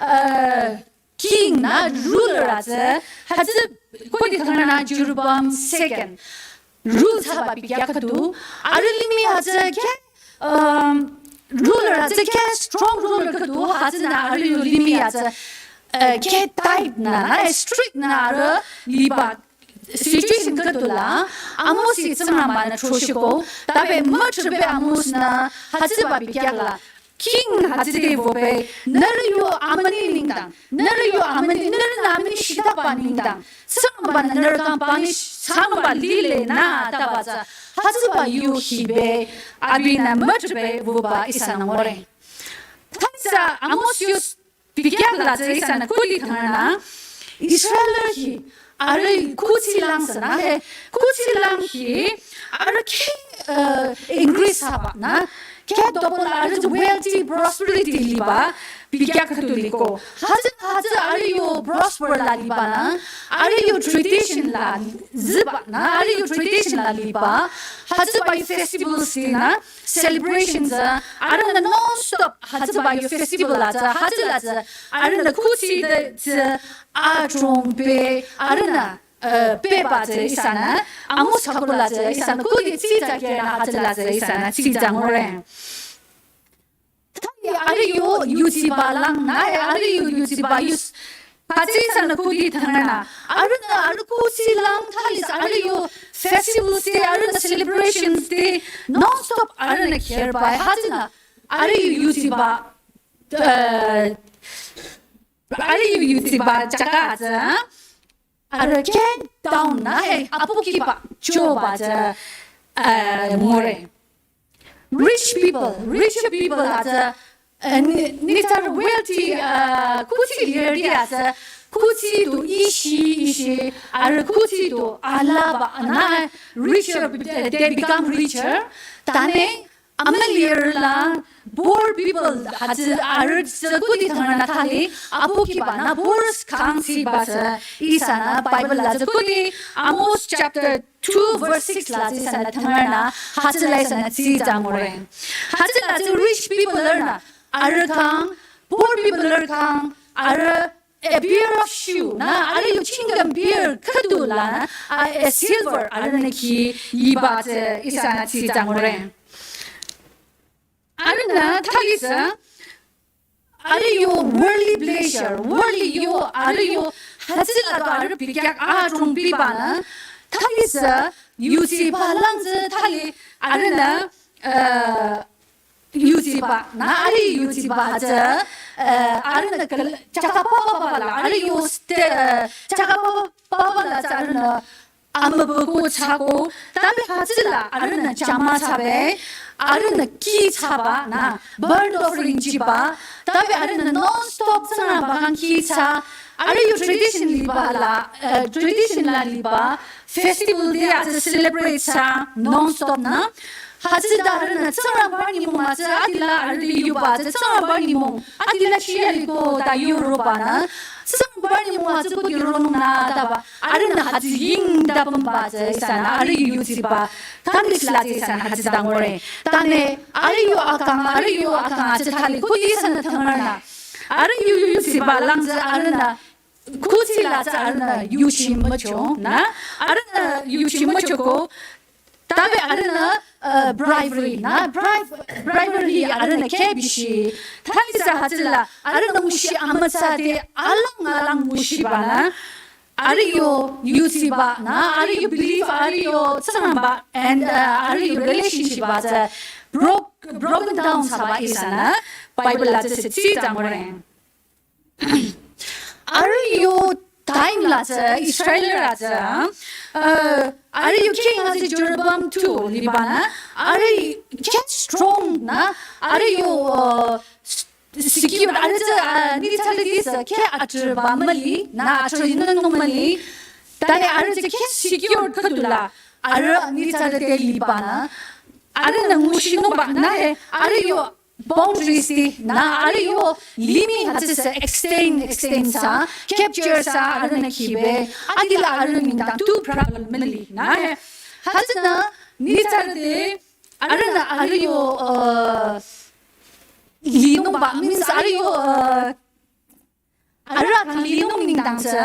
uh, king nü ruler la tsü, hütsü khode thangernü Jeroboam second rule thsaba bikyah khüdu, arüh limih hütsü kheh, um, ruler la tsü kheh strong ruler khüdu, hütsünü arüh yo limih hütsü, uh, kheh tight nü, eh, strict nü arüh liba situation khüdu la, Amos hi Tsingrangbanü troshiko, tübe mütrebe Amos nü, hütsüba bikyah la, king hütsü te wübe, nührü yo amüni nengdang, nührü yo amüni, nührünü amüni shitaba nengdang, Tsingrangbanü nührü kang punish thsangba lile nü taba tsü, hütsüba yu hibe, abinü mütrebe wüba ihsanü ngure. Tübe tsü Amos yo bikyah la tsü ihsanü khode thangernü, Israelrü hi, arüh kuthsi lang sünü, he, kuthsi lang hi, arüh kheh, uh, increase thsaba nü, kheh double arüh wealthy prosperity liba, bikyah khüdu liko. Hütsü, hütsü arüh yo prosper la liba nü, arüh yo tradition la ziba nü, arüh yo tradition la liba, hütsüba yo festivals te nü, celebrations, uh, arühnü non-stop, hütsüba yo festival la tsü, hütsü la tsü, arühnü kuthsi te tsü, adrong be, arühnü, uh, beba tsü ihsanü, Amos khüku la tsü, ihsanü khode tsitsa khenü hütsü la tsü, ihsanü tsitsa ngure. Tübe arüh yo yuchiba lang nü, arüh yo yuchiba yus, hütsü ihsanü khode thangernü. Arühnü, arüh kuthsi lang thalis, arüh yo festivals te, arühnü celebrations te, non-stop arühnü kherba, hütsünü, arüh yo yuchiba, uh, arüh yo yuchiba jaga tsü, arüh kheh down nü, he, apu kiba, choba tsü, uh, ngure. Rich people, rich people la tsü, uh, nü, nyitsarü wealthy, uh, kuthsi lirüti la tsü, kuthsi du ishi ishi, arüh kuthsi du alaba, na, richer, they become richer. Tane, amülir la, poor people, hütsü arüh tsü kudi thangrünü thali, apu kiba na poor kangsi ba tsü, ihsanü Bible la tsü kudi, Amos chapter two verse six la tsü ihsanü thangrünü, hütsüla ihsanü tsü tangure. Hütsüla tsü rich people arühnü, arüh kang, poor people arüh kang, arüh a pair of shoe, na, arüh yo chingam pair khüdu la, a, a silver, arühnü khi yiba tsü ihsanü tsü tangure. Arühnü thali tsü, arüh yo worldly pleasure, worldly yo, arüh yo, hütsüla du arüh pikyak adrong piba na, thali tsü, yutsiba lang tsü thali, arühnü, uh, yutsiba, na, arüh yutsiba tsü, uh, arühnü kal-, chakapaba la, arüh yo ste-, uh, chakapaba la tsü arühnü, amübüko thsako, tabi hütsüla, arühnü chama thsabe, arühnü khi thsaba, na, burnt offering chiba, tabi arühnü non-stop Tsingrangba kang khi thsa, arüh yo tradition liba la, eh, tradition la liba, festival day atsü celebrate thsa, non-stop na, hütsüta arühnü Tsingrangba nyümong atsü, adila arüh yuba atsü, Tsingrangba nyümong, adila chia liko ta yuroba na, Tsingrangba nyümong atsü kudi ronung na taba, arühnü hütsü ying da pümba tsü ihsanü, arüh yutsiba, kangkisla tsü ihsanü hütsü tangure. Tane, arüh yo akang, arüh yo akang atsü thali, kudi ihsanü thangrünü. Arüh yo yutsiba lang tsü arühnü, kuthsi la tsü arühnü yuchi mücho, na? Arühnü yuchi müchoko, tabi arühnü, uh, bribery, na? Bribe-, bribery arühnü kheh bishi. Thali tsü hütsüla, arühnü nguchi amütsa te alang alang nguchiba na. Arüh yo yutsiba na, arüh yo belief, arüh yo Tsingrangba, and, uh, arüh yo relationship ba tsü broke, broken down thsaba ihsanü, Bible la tsü tsü tangure. Arüh yo time la tsü, Israel la tsü, uh, arüh yo king atsü Jeroboam two liba na, arüh kheh strong na, arüh yo, uh, secure, arüh tsü, uh, nyitsarüti tsü kheh atsüba müli, na atsü yinung müli, tane arüh tsü kheh secure khüdula, arüh nyitsarüti liba na, arühnü nguchinungba na he, arüh yo boundaries ti, na arüh yo limit hütsü tsü extend, extend thsa, capture thsa arühnü khibe, adila arüh nengdang tu problem müli, na he. Hütsünü, nyitsarüti, arühnü arüh yo, uh, linungba, means arüh yo, uh, arüh akang linung nengdang tsü,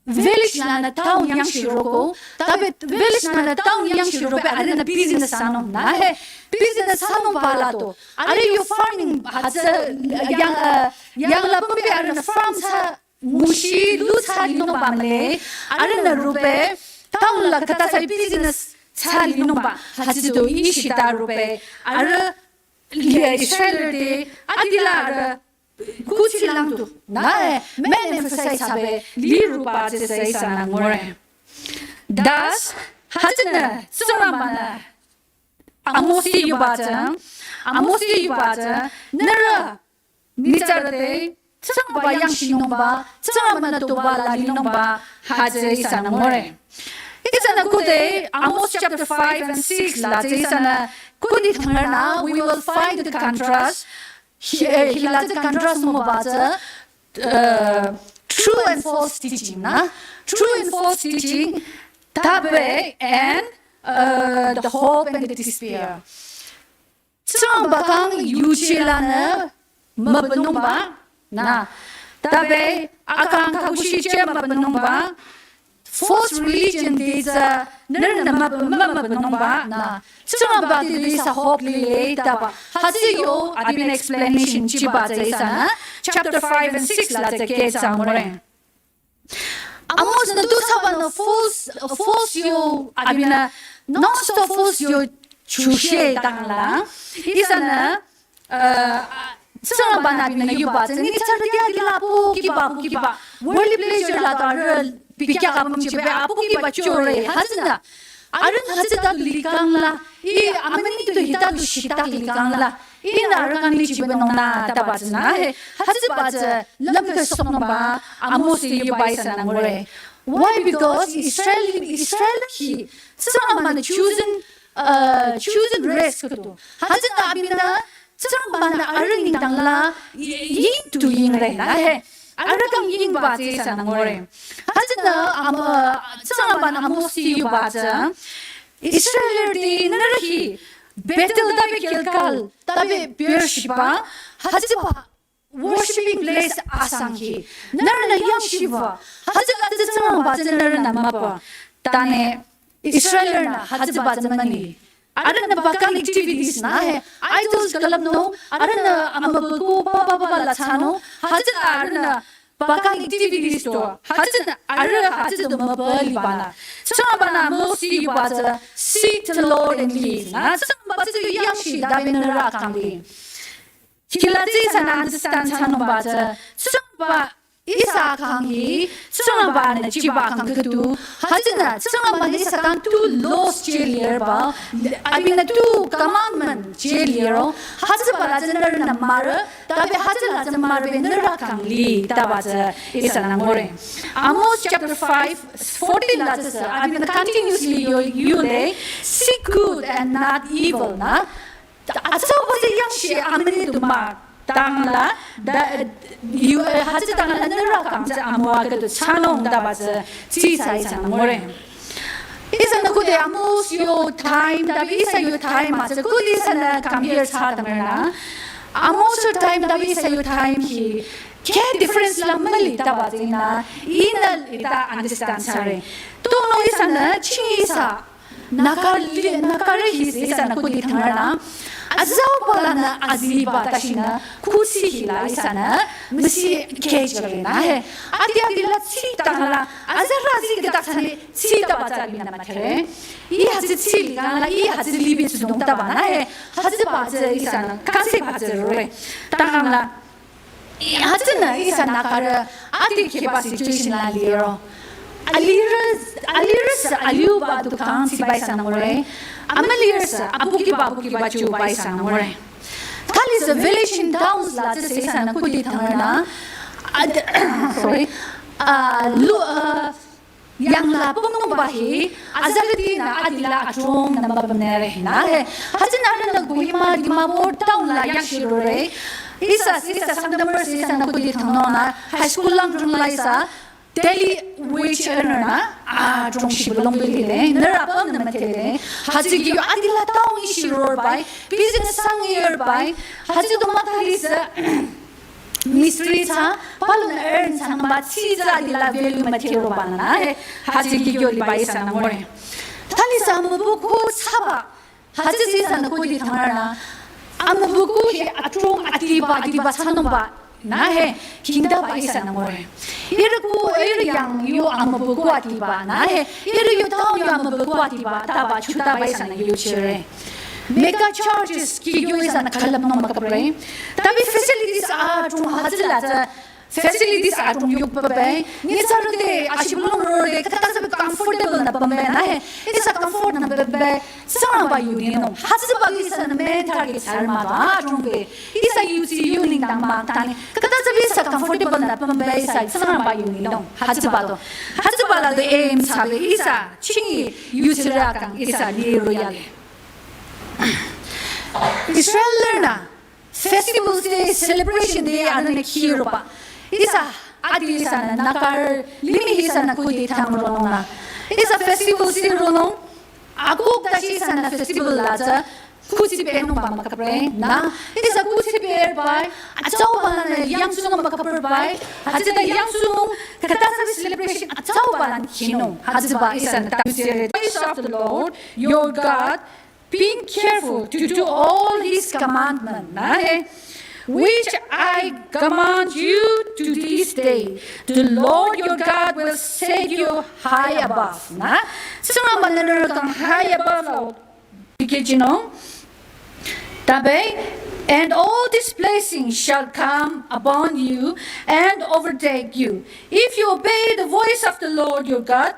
village lanü town yangshiroko, tabi village lanü town yangshiroko arühnü business thsanung, na he, business thsanungba la to, arüh yo farming hütsü, yang, uh, yang la pümbe arühnü farm thsa, nguchi lu thsa linungba mühle, arühnü rübe, town la khüta thsa business thsa linungba, hütsü du ishi ta rübe, arüh, lia Israel te, adila arüh, kuthsi lang tu, na, eh, men emphasize thsabe, li rüba tsü ihsanü ngure. Das, hütsünü, Tsingrangbanü, Amos te yuba tsü, Amos te yuba tsü, nührü, nyitsarüti, Tsingrangba yangchinungba, Tsingrangbanü tuba la linungba, hütsü ihsanü ngure. Ihsanü kude, Amos chapter five and six la tsü ihsanü kudi thangrünü, we will find the contrast. Hi-, eh, hila tsü contrast nguba tsü, uh, true and false teaching, na? True and false teaching, tabi and, uh, the hope and the despair. Tsingrangba kang yuchi lanü mübünungba, na. Tabi akang khakushi che mübünungba, false religion te tsü nührünü mübü-, mü-, mübünungba, na. Tsingrangba te du ihsa hope lile taba. Hütsü yo, abinü explanation chiba tsü ihsanü, chapter five and six la tsü keh tsangure. Amos-nü tu thsabanü false, false yo, abinü, non-stop false yo chushe tangla. Ihsanü, uh, Tsingrangbanü abinü yuba tsü, nyitsarüti adila pu kiba, pu kiba, worldly pleasure la ta rü, pikya kapüm chibe, apu kiba chore, hütsünü. Arüh hütsüta tu likangla, i amüni tu hita tu shitak likangla, Ihnü arüh kang lichibanung nü taba tsü nü he. Hütsüba tsü lümkesongnungba Amos te yuba ihsanü ngure. Why? Because Israel, Israel hi Tsingrangbanü chosen, uh, chosen race khüdu. Hütsünü abinü Tsingrangbanü arüh nengdang la ying tu yingre nü he. Arüh kang yingba tsü ihsanü ngure. Hütsünü am, uh, Tsingrangbanü Amos te yuba tsü Israelrüti nührü hi Bethel tabi Gilgal tabi Beersheba hütsüba worshipping place asang hi nührünü yangchiba. Hütsüla tsü Tsingrangba tsü nührünü müpü. Tanü Israelrünü hütsüba tsü mani. Arühnü pagan activities nü he. Idols külüpnung, arühnü amübükuh papa papa la thsanung, hütsüla arühnü pagan activities tu, hütsünü arüh hütsü du mübü libanü. Tsingrangbanü Amos te yuba tsü seek the Lord and live. Nü Tsingrangba tsü yangchi tabi nührü kang li. Hila tsü ihsanü understand thsanungba tsü, Tsingrangba ihsa kang hi, Tsingrangbanü chiba kang khüdu, hütsünü Tsingrangbanü ihsa kang tu laws jülirba, abinü tu commandment jüliro, hütsüba la tsü nührünü mürü, tabi hütsüla tsü mürübe nührü kang li, taba tsü ihsanü ngure. Amos chapter five, fourteen la tsü sü, abinü continuously yu, yule, seek good and not evil nü. Atsauba tsü yangchi amüni du mah tangla, da, yu, eh, hütsü tangla nührü kang tsü amüwa khüdu thsanung taba tsü, tsü ihsa ihsanü ngure. Ihsanü khode Amos yo time, tabi ihsa yo time atsü, khode ihsanü compare thsa tangrenü. Amos yo time, tabi ihsa yo time hi, keh difference la müli taba tsü ihnü, ihnü ita understand thsare. Tunüo ihsanü, ching ihsa, Nagarü, Nagarü hi sü ihsanü khode thangrenü. Azauba lanü aziba tashi nü, kuthsi hila ihsanü, müsi kehjüre nü he. Adi adi la tsü tangla, azarü azi khüta thsane, tsü taba tsü abinü müdhere. Ih hütsü tsü li kangla, ih hütsü libi tsü dong taba nü he. Hütsüba tsü ihsanü, kangse ba tsü rore. Tangla, hütsünü ihsa Nagarü, adi kheba situation la liro. Alirü, alirü sü aliuba du kang tsiba ihsanü ngure. Amülirü sü abukiba abukiba chuba ihsanü ngure. Thali sü village and towns la tsü ihsanü khode thangrenü. Ad-, sorry. Ah, lu, ah, Yangla pümnungba hi, azarütinü adila adrong nü müpümnüre nü he. Hütsünü arühnü Kohima Dimapur town la yangshirore. Ihsa, ihsa Sangtamrü sü ihsanü khode thangnungnü, high school lang drong la ihsa, daily wage earner nü, adrong shibülung bilile, nührü apümnü müdhele. Hütsü kihyo adila town ishirorbai, business sangirbai, hütsü du mah thali sü, Mistri thsa, palu nü earn thsangba tsü tsü adila value material ba nü he, hütsü kihyo liba ihsanü ngure. Thali sü amübükuh thsaba, hütsü tsü ihsanü khode thangrenü. Amübükuh hi adrong adiba, adiba thsanungba nü he, khingdaba ihsanü ngure. Ihrü kuh, ihrü yang yo amübükuh adiba nü he, ihrü yo town yo amübükuh adiba, taba chutaba ihsanü yuchire. Mega churches kihyo ihsanü külüpnung mükapre. Tabi facilities adrong hütsüla tsü facilities adrong yukpübe. Nyitsarü te ashibülung rode khüta sü comfortable nü pümbe nü he. Ihsa comfort nü pümbe. Tsingrangba yu ninung. Hütsüba ihsanü main target thsarü mah adrong be. Ihsa yusi yu nengdang mah tanü. Khüta sü ihsa comfortable nü pümbe ihsa Tsingrangba yu ninung. Hütsüba du. Hütsüba la du aim thsabe ihsa. Chingi yusi rakang ihsa li royale. Israelrünü festivals day, celebration day anüne khiroba. Ihsa, adi ihsanü Nagarü limih ihsanü khode thangronung nü. Ihsa festivals day ronung, akuk tashi ihsanü festival la tsü, kuthsi pehnungba mükapre nü. Ihsa kuthsi pehbai, atsauba lanü yangthsunungba mükapre bai, hütsüta yangthsunung, khüta sü celebration atsauba lanü khinung. Hütsüba ihsanü ta sire. Voice of the Lord, your God, being careful to do all his commandment, nü he, which I command you to this day. The Lord your God will set you high above, nü. Tsingrangba nü nührü kang high above la dikehjünung. Tabe, and all these blessings shall come upon you and overtake you, if you obey the voice of the Lord your God,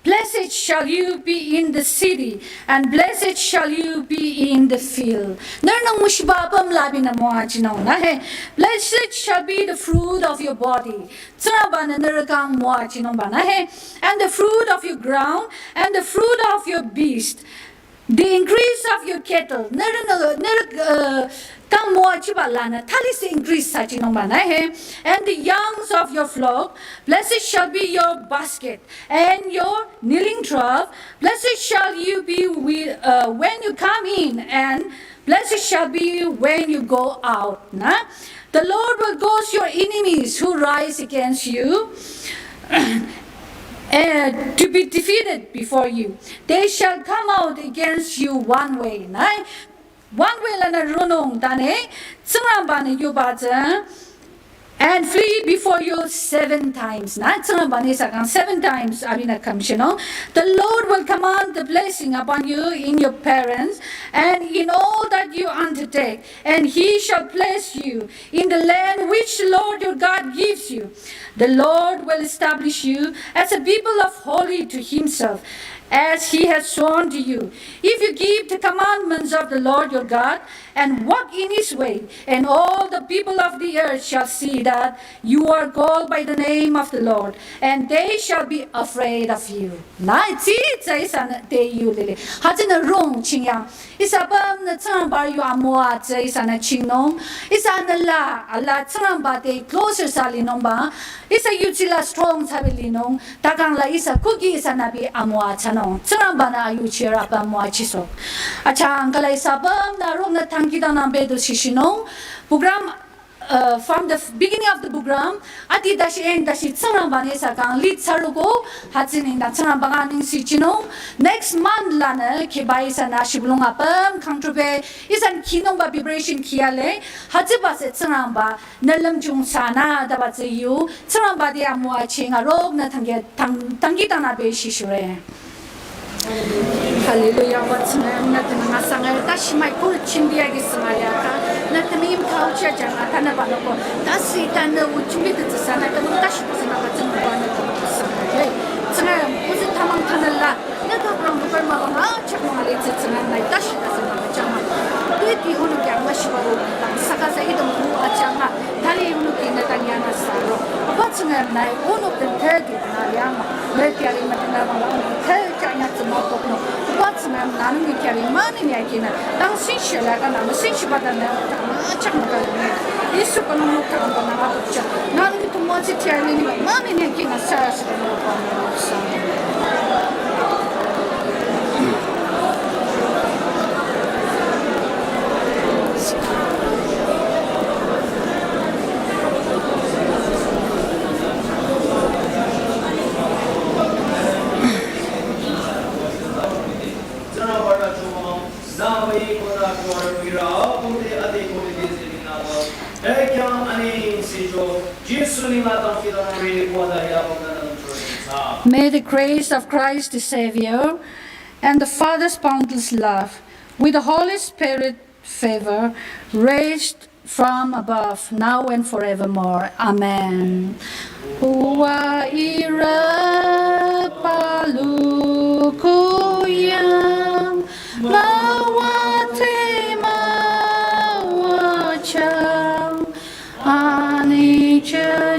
Blessed shall you be in the city, and blessed shall you be in the field. Nührünü nguchiba apüm la abinü müwajünung nü he. Blessed shall be the fruit of your body. Tsingrangba-nü nührü khyang müwajünungba nü he. And the fruit of your ground, and the fruit of your beast. The increase of your cattle. Nührünü, nührü, uh, khyang müwajiba lanü thali sü increase thsajünungba nü he. And the youngs of your flock, blessed shall be your basket and your kneading trough. Blessed shall you be with, uh, when you come in, and blessed shall be when you go out. Nü? The Lord will cause your enemies who rise against you, uh, to be defeated before you. They shall come out against you one way. Nü? One way lanü ronung tane, Tsingrangba-nü yuba tsü, and flee before you seven times. Nü, Tsingrangba-nü ihsa khyang seven times abinü khümjünung. The Lord will command the blessing upon you in your barns and in all that you undertake, and he shall bless you in the land which the Lord your God gives you. The Lord will establish you as a people of holy to himself, as he has sworn to you. If you keep the commandments of the Lord your God and walk in his way, and all the people of the earth shall see that you are called by the name of the Lord, and they shall be afraid of you. Nü, tsitsa ihsanü te yu lile. Hütsünü rong chingyang. Ihsa apümnü Tsingrangba yu amüwa tsü ihsanü chingnung. Ihsanü la, ala Tsingrangba te closer thsa linungba. Ihsa yuchi la strong thsabi linung. Takang la ihsa kuki ihsanü abi amüwa thsanung. Tsingrangba-nü ayuchirü apüm müwachisoh. Achangka la ihsa apümnü rongnü thangi dangnang bedo shishinung. Program, uh, from the beginning of the program, adi dashi end dashi Tsingrangba-nü ihsa khyang lead thsaruko, hütsü nengdang Tsingrangba khyang ningsi chinung. Next month lanü keba ihsanü shibülung apüm khangtrupe, ihsanü khinungba preparation khiyale, hütsüba sü Tsingrangba-nü lümchung thsanü taba tsü yu, Tsingrangba te amüwa chinga rongnü thangi, thang-, thangi dangnang be shishure. Hallelujah, what's name, nü tümü ngasanga, tashi mai kuru chimbi agi sanga ya ka, nü tümü im kau cha janga, tanü banoko, tasi tanü u chimbi te tsü sanü, tümü tashi tsü nü ka tsü nü banoko tsanga. Tsanga, kuzi tamang tanü la, nü ka kurang bukar ma banga, chak ma le tsü tsanga, nü tashi tsü nü ka chama. Tui ti hunu kya ma shiba ro, tang saka sa idam hu a chama, tali hunu ki nü tanya nü sa ro. Apa tsanga nü, hunu pen te di nü ya ma, nü kya ri ma tena banga, te kya nya tsü ma kok no. Apa tsanga nü nü kya ri ma nü ya ki nü, tang sin she la ka nü, sin shiba ta nü, tang ma chak ma ka nü. Yesu ka nü ka nü ka nü ka cha. Nü nü Tümü tsü tiari ni mami ne kina sara sara ni wa pa na sa. May the grace of Christ the Savior and the Father's boundless love, with the Holy Spirit favor, rest from above, now and forevermore. Amen. Uwa ira palu kuyang, mawa te mawa chang, ani che